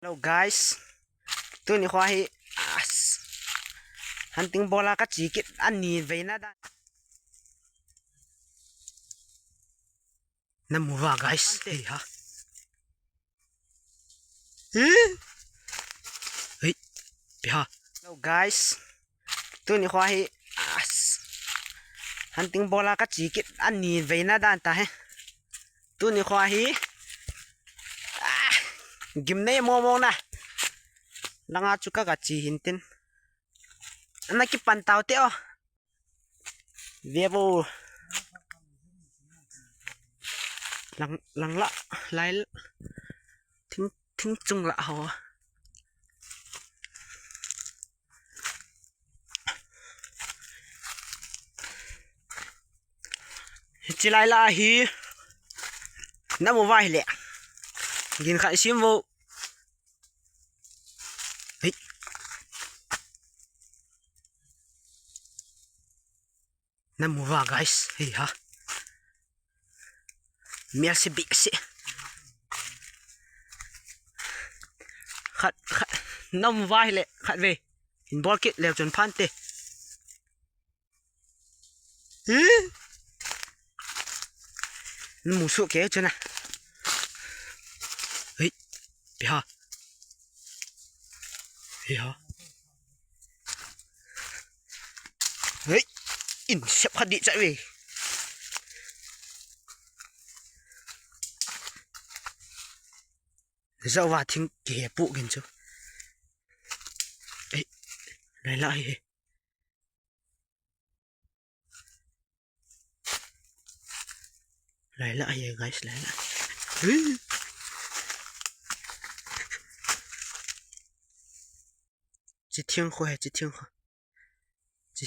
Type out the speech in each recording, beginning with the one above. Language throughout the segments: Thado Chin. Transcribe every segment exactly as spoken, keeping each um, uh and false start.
Hello guys. Tuni kho hi, as, hunting bol a kache kit ani veina dan. Namu uva guys. Hei ha. Hei. Hei. Pi ha. Hello guys. Tuni kho hi, as, hunting bol a kache kit ani veina dan ta he. Tuni kho hi, ah, gimnei momo na. Langa chu ka, kache hin tin. Ana kipan tau te o. Ve vo. Lang, lang la, lai la. Thing, thing chung la ho. Hiche lai la hi. Namu uva hile. Gin khat sim vo. Hei. Namu uva guys. Hei ha. Mial se bi se. Khat, khat. Namu uva hile. Khat ve. Hin bol kit leu chun phan te. Hi. Namu suh kei chun a. Hei. Pi ha. Pi ha. Hei. In sep kha di cha ve. Zauva thing kihe pu gin chu. Hei. Lai la hi. Lai la hi guys, lai la. Ui. Chi thiang kho he, chi thiang kho. Chi.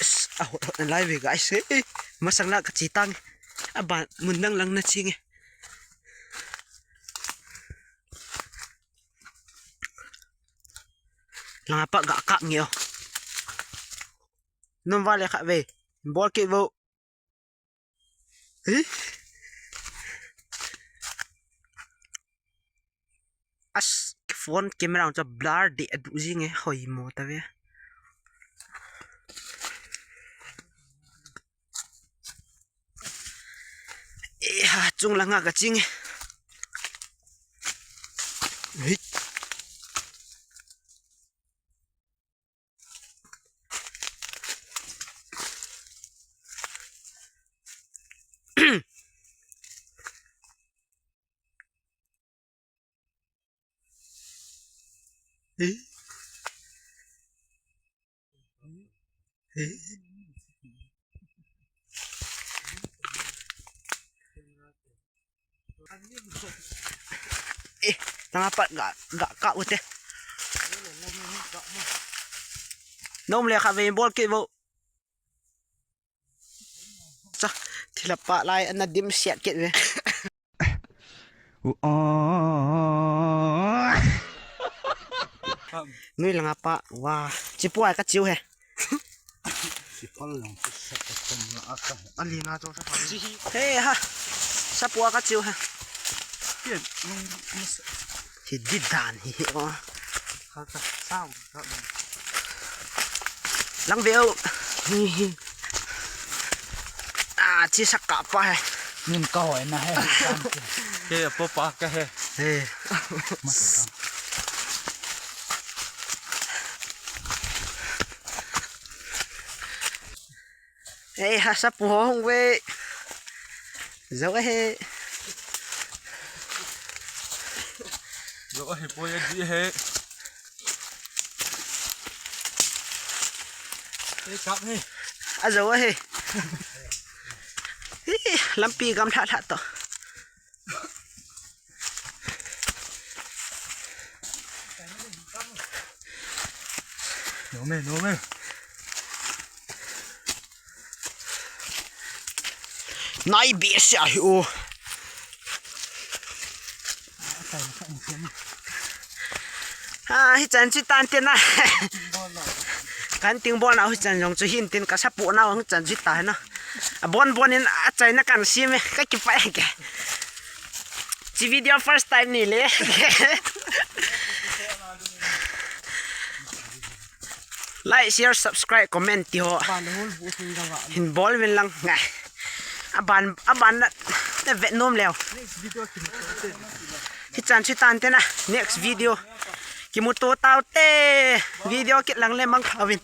As, a hot hot lai ve guys. Eh, eh. Masang la kache tang. Aban mun dang lang na che nge. Langa pa ga kap nge o. Namu uva le khat ve. Bol kit vo. Hi. As, phone camera chu blur di adu jing e, hoi mo ta ve. E ha, chung langa kache nge. Hei. Eh, tanga pat ga, ga ka ute. Namu le khat ve bol kit vo. Cha, thilha pa lai ana dim siat kit ve. Nui langa pa, wa, chipu ai ka chiu he. Sipal lang chu sa ka chom la aka. Ali na to sa pa. He ha. Sapu a ka chiu he. Hi di dan hi hi o. Lang veu. Hi hi. A, chi sak ka pa he. Nin ka hoi na he. Ke po pa ka he. He. Ei, ha, sapu ho hung ve. Zo ahi. Zo ahi, poi ahi. Ei, kap hi. A zo ahi. Hi, lampi gamlha lha to. Nome, nome. Nai bia sia hi o. Ha, hi chan chi tan te na. Kan ting bol na hi chan jong chu hin tin ka sapu na hi chan chi ta na. A bon bon in a chai na kan si me ka ki pa ke. Chi video first time ni le. Like, share, subscribe, comment ti ho. Ban hol bu sung dang a. Hin bol vin lang ngai. Aban, aban na, na vet nom leo. Next video kimu tate. Hichan chu tante na. Next video. Kimuto taute. Video kit lang le mang khavin.